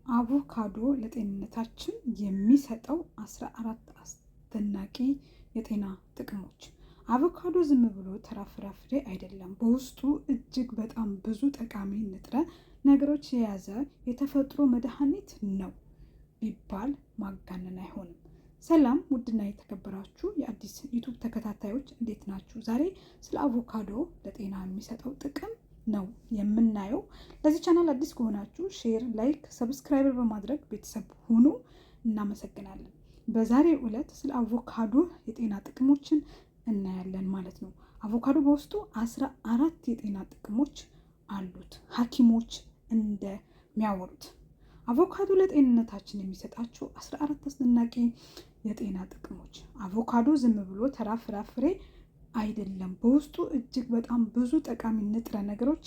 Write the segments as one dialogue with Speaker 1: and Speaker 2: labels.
Speaker 1: አቮካዶ ለጤንነታችን የሚሰጠው 14 አስደናቂ የጤና ጥቅሞች። አቮካዶ ዝም ብሎ ተራ ፍራፍሬ አይደለም። በውስጡ እጅግ በጣም ብዙ ጠቃሚ ንጥረ ነገሮች የያዘ የተፈጥሮ መድኃኒት ነው ቢባል ማጋነን አይሆንም። ሰላም ውድና የተከበራችሁ የአዲስ ዩቱብ ተከታታዮች፣ እንዴት ናችሁ? ዛሬ ስለ አቮካዶ ለጤና የሚሰጠው ጥቅም ነው የምናየው። ለዚህ ቻናል አዲስ ከሆናችሁ share፣ like፣ subscribe በማድረግ ቤተሰብ ሁኑ። እናመሰግናለን። በዛሬው ዕለት ስለ አቮካዶ የጤና ጥቅሞችን እናያለን ማለት ነው። አቮካዶ በውስጡ 14 የጤና ጥቅሞች አሉት ሐኪሞች እንደሚያወሩት። አቮካዶ ለጤንነታችን የሚሰጣቸው 14 አስደናቂ የጤና ጥቅሞች። አቮካዶ ዝም ብሎ ተራ ፍራፍሬ አይደለም። በውስጡ እጅግ በጣም ብዙ ጠቃሚ ንጥረ ነገሮች፣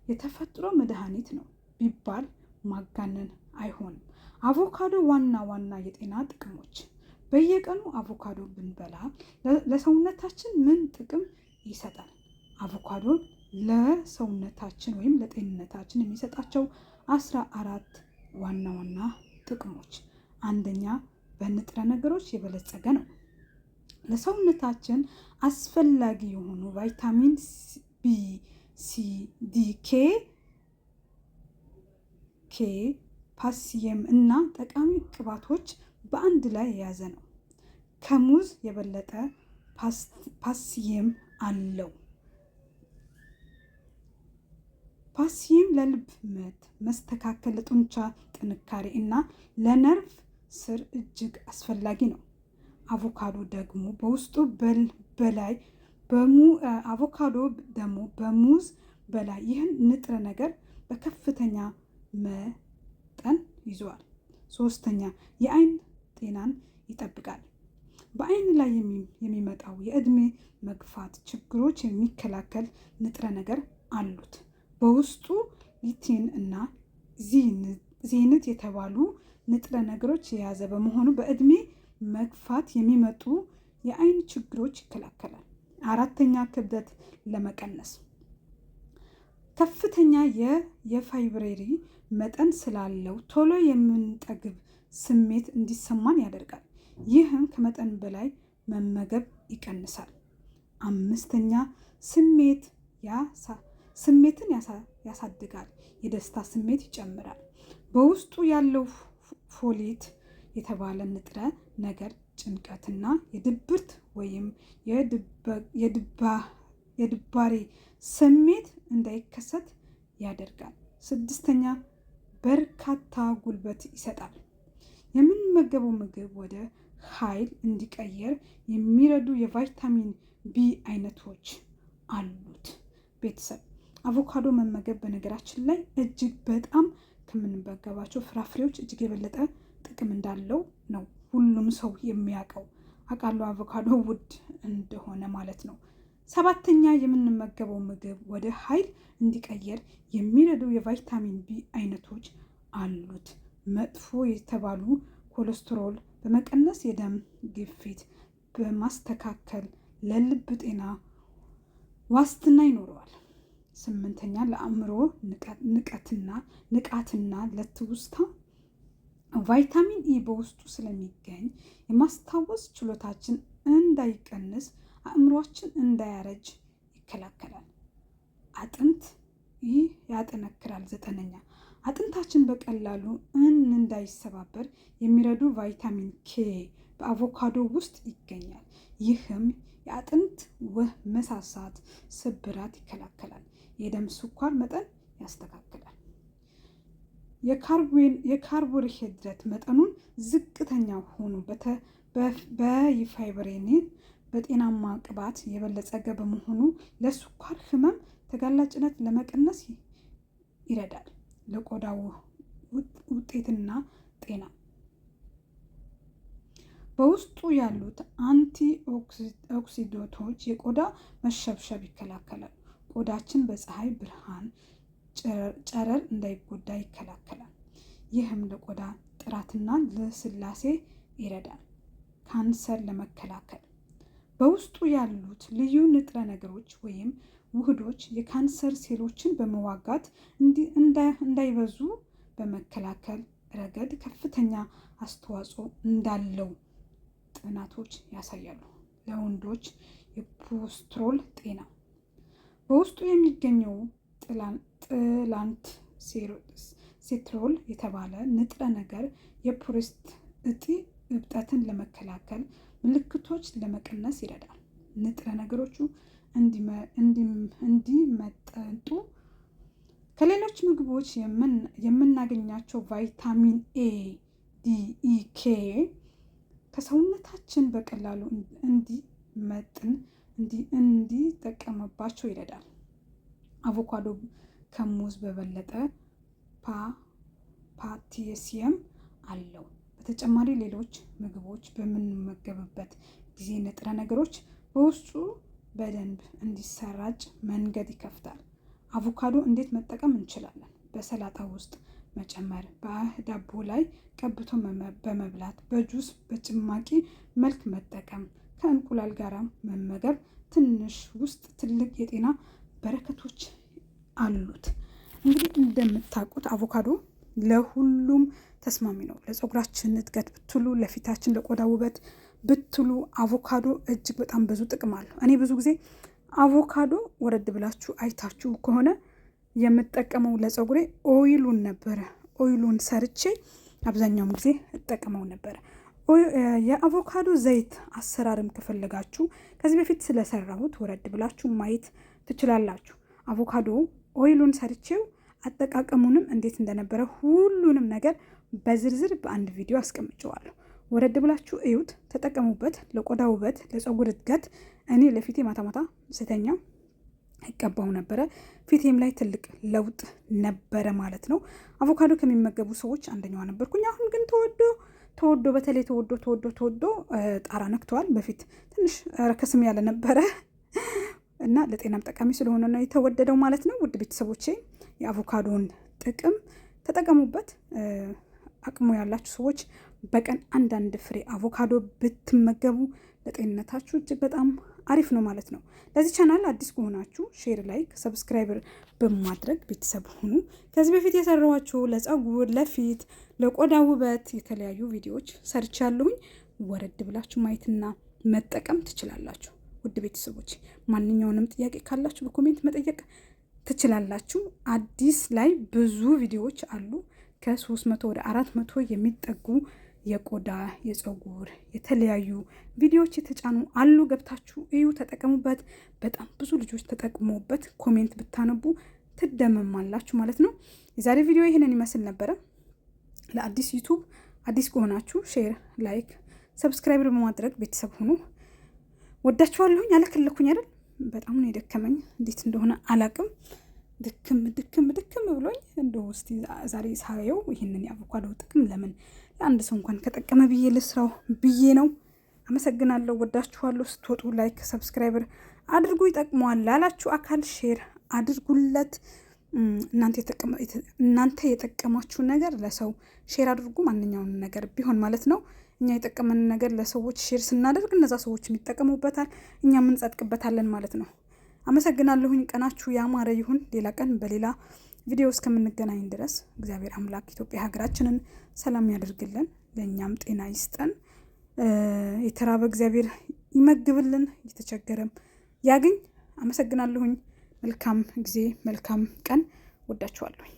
Speaker 1: የተፈጥሮ መድኃኒት ነው ቢባል ማጋነን አይሆንም። አቮካዶ ዋና ዋና የጤና ጥቅሞች። በየቀኑ አቮካዶ ብንበላ ለሰውነታችን ምን ጥቅም ይሰጣል? አቮካዶ ለሰውነታችን ወይም ለጤንነታችን የሚሰጣቸው 14 ዋና ዋና ጥቅሞች፣ አንደኛ፣ በንጥረ ነገሮች የበለጸገ ነው። ለሰውነታችን አስፈላጊ የሆኑ ቫይታሚን ቢ፣ ሲ፣ ዲ፣ ኬ፣ ፖታሲየም እና ጠቃሚ ቅባቶች በአንድ ላይ የያዘ ነው። ከሙዝ የበለጠ ፖታሲየም አለው። ፖታሲየም ለልብ ምት መስተካከል፣ ለጡንቻ ጥንካሬ እና ለነርቭ ስር እጅግ አስፈላጊ ነው። አቮካዶ ደግሞ በውስጡ በላይ አቮካዶ ደግሞ በሙዝ በላይ ይህን ንጥረ ነገር በከፍተኛ መጠን ይዟል። ሶስተኛ፣ የአይን ጤናን ይጠብቃል። በአይን ላይ የሚመጣው የእድሜ መግፋት ችግሮች የሚከላከል ንጥረ ነገር አሉት። በውስጡ lutein እና zeaxanthin የተባሉ ንጥረ ነገሮች የያዘ በመሆኑ በእድሜ መግፋት የሚመጡ የአይን ችግሮች ይከላከላል። አራተኛ፣ ክብደት ለመቀነስ ከፍተኛ የፋይበር መጠን ስላለው ቶሎ የምንጠግብ ስሜት እንዲሰማን ያደርጋል። ይህም ከመጠን በላይ መመገብ ይቀንሳል። አምስተኛ፣ ስሜትን ያሳድጋል፣ የደስታ ስሜት ይጨምራል። በውስጡ ያለው folate የተባለ ንጥረ ነገር ጭንቀትና የድብርት ወይም የድባሬ ስሜት እንዳይከሰት ያደርጋል። ስድስተኛ፣ በርካታ ጉልበት ይሰጣል። የምንመገበው ምግብ ወደ ኃይል እንዲቀየር የሚረዱ የቫይታሚን ቢ አይነቶች አሉት። ቤተሰብ፣ አቮካዶ መመገብ በነገራችን ላይ እጅግ በጣም ከምንመገባቸው ፍራፍሬዎች እጅግ የበለጠ ጥቅም እንዳለው ነው ሁሉም ሰው የሚያውቀው። አውቃለሁ አቮካዶ ውድ እንደሆነ ማለት ነው። ሰባተኛ፣ የምንመገበው ምግብ ወደ ኃይል እንዲቀየር የሚረዱ የቫይታሚን ቢ አይነቶች አሉት። መጥፎ የተባሉ ኮሌስትሮል በመቀነስ፣ የደም ግፊት በማስተካከል ለልብ ጤና ዋስትና ይኖረዋል። ስምንተኛ፣ ለአእምሮ ንቃትና ለትውስታ ቫይታሚን ኢ በውስጡ ስለሚገኝ የማስታወስ ችሎታችን እንዳይቀንስ፣ አእምሯችን እንዳያረጅ ይከላከላል። አጥንት ይህ ያጠነክራል። ዘጠነኛ፣ አጥንታችን በቀላሉ እንዳይሰባበር የሚረዱ ቫይታሚን ኬ በአቮካዶ ውስጥ ይገኛል። ይህም የአጥንት ውህ መሳሳት፣ ስብራት ይከላከላል። የደም ስኳር መጠን ያስተካክላል። የካርቦሃይድሬት መጠኑን ዝቅተኛ ሆኖ በፋይበሬኒን በጤናማ ቅባት የበለጸገ በመሆኑ ለስኳር ህመም ተጋላጭነት ለመቀነስ ይረዳል። ለቆዳው ውጤትና ጤና በውስጡ ያሉት አንቲ ኦክሲዶቶች የቆዳ መሸብሸብ ይከላከላል። ቆዳችን በፀሐይ ብርሃን ጨረር እንዳይጎዳ ይከላከላል። ይህም ለቆዳ ጥራትና ልስላሴ ይረዳል። ካንሰር ለመከላከል በውስጡ ያሉት ልዩ ንጥረ ነገሮች ወይም ውህዶች የካንሰር ሴሎችን በመዋጋት እንዳይበዙ በመከላከል ረገድ ከፍተኛ አስተዋጽኦ እንዳለው ጥናቶች ያሳያሉ። ለወንዶች የፕሮስትሮል ጤና በውስጡ የሚገኘው ጥላንት ሴትሮል የተባለ ንጥረ ነገር የፕሮስት እጢ እብጠትን ለመከላከል ምልክቶች ለመቀነስ ይረዳል። ንጥረ ነገሮቹ እንዲመጠጡ ከሌሎች ምግቦች የምናገኛቸው ቫይታሚን ኤ፣ ዲ፣ ኢ፣ ኬ ከሰውነታችን በቀላሉ እንዲመጥን እንዲጠቀምባቸው ይረዳል። አቮካዶ ከሙዝ በበለጠ ፖታሲየም አለው። በተጨማሪ ሌሎች ምግቦች በምንመገብበት ጊዜ ንጥረ ነገሮች በውስጡ በደንብ እንዲሰራጭ መንገድ ይከፍታል። አቮካዶ እንዴት መጠቀም እንችላለን? በሰላጣ ውስጥ መጨመር፣ በዳቦ ላይ ቀብቶ በመብላት፣ በጁስ በጭማቂ መልክ መጠቀም፣ ከእንቁላል ጋር መመገብ ትንሽ ውስጥ ትልቅ የጤና በረከቶች አሉት። እንግዲህ እንደምታውቁት አቮካዶ ለሁሉም ተስማሚ ነው። ለፀጉራችን እድገት ብትሉ፣ ለፊታችን፣ ለቆዳ ውበት ብትሉ አቮካዶ እጅግ በጣም ብዙ ጥቅም አለው። እኔ ብዙ ጊዜ አቮካዶ ወረድ ብላችሁ አይታችሁ ከሆነ የምጠቀመው ለፀጉሬ oil ኡን ነበረ። Oil ኡን ሰርቼ አብዛኛውን ጊዜ እጠቀመው ነበረ። የአቮካዶ ዘይት አሰራርም ከፈለጋችሁ ከዚህ በፊት ስለሰራሁት ወረድ ብላችሁ ማየት ትችላላችሁ። አቮካዶ oil ኡን ሰርቼው አጠቃቀሙንም እንዴት እንደነበረ ሁሉንም ነገር በዝርዝር በአንድ ቪዲዮ አስቀምጨዋለሁ። ወረድ ብላችሁ እዩት፣ ተጠቀሙበት። ለቆዳ ውበት፣ ለፀጉር እድገት እኔ ለፊቴ ማታ ማታ ስተኛ እቀባው ነበረ። ፊቴም ላይ ትልቅ ለውጥ ነበረ ማለት ነው። አቮካዶ ከሚመገቡ ሰዎች አንደኛዋ ነበርኩኝ። አሁን ግን ተወዶ ተወዶ በተለይ ተወዶ ተወዶ ተወዶ ጣራ ነክተዋል። በፊት ትንሽ ረከስም ያለ ነበረ እና ለጤናም ጠቃሚ ስለሆነ ነው የተወደደው ማለት ነው። ውድ ቤተሰቦቼ የአቮካዶን ጥቅም ተጠቀሙበት። አቅሙ ያላችሁ ሰዎች በቀን አንዳንድ ፍሬ አቮካዶ ብትመገቡ ለጤንነታችሁ እጅግ በጣም አሪፍ ነው ማለት ነው። ለዚህ ቻናል አዲስ ከሆናችሁ share፣ like፣ subscribe በማድረግ ቤተሰብ ሁኑ። ከዚህ በፊት የሰራኋቸው ለፀጉር፣ ለፊት፣ ለቆዳ ውበት የተለያዩ ቪዲዮዎች ሰርቻለሁኝ። ወረድ ብላችሁ ማየትና መጠቀም ትችላላችሁ። ውድ ቤተሰቦች ማንኛውንም ጥያቄ ካላችሁ በ comment መጠየቅ ትችላላችሁ። አዲስ ላይ ብዙ ቪዲዮዎች አሉ። ከ300 ወደ 400 የሚጠጉ የቆዳ የፀጉር የተለያዩ ቪዲዮዎች የተጫኑ አሉ። ገብታችሁ እዩ፣ ተጠቀሙበት። በጣም ብዙ ልጆች ተጠቅሞበት comment ብታነቡ ትደመማላችሁ ማለት ነው። የዛሬ ቪዲዮ ይህንን ይመስል ነበረ። ለአዲስ YouTube አዲስ ከሆናችሁ share፣ like፣ subscribe በማድረግ ቤተሰብ ሁኑ። ወዳችኋለሁኝ። አለከለኩኝ አይደል? በጣም ነው የደከመኝ። እንዴት እንደሆነ አላቅም። ድክም ድክም ድክም ብሎኝ እንደው እስቲ ዛሬ ሳየው ይህንን የአቮካዶ ጥቅም ለምን ለአንድ ሰው እንኳን ከጠቀመ ብዬ ልስራው ብዬ ነው። አመሰግናለሁ። ወዳችኋለሁ። ስትወጡ like፣ subscribe አድርጉ። ይጠቅመዋል ላላችሁ አካል share አድርጉለት። እናንተ የጠቀማችሁ ነገር ለሰው share አድርጉ። ማንኛውንም ነገር ቢሆን ማለት ነው። እኛ የጠቀመን ነገር ለሰዎች share ስናደርግ እነዛ ሰዎች የሚጠቀሙበታል፣ እኛም እንጸድቅበታለን ማለት ነው። አመሰግናለሁኝ። ቀናችሁ ያማረ ይሁን። ሌላ ቀን በሌላ ቪዲዮ እስከምንገናኝ ድረስ እግዚአብሔር አምላክ ኢትዮጵያ ሀገራችንን ሰላም ያደርግልን፣ ለእኛም ጤና ይስጠን። የተራበ እግዚአብሔር ይመግብልን፣ የተቸገረም ያግኝ። አመሰግናለሁኝ። መልካም ጊዜ፣ መልካም ቀን። ወዳችኋለሁኝ።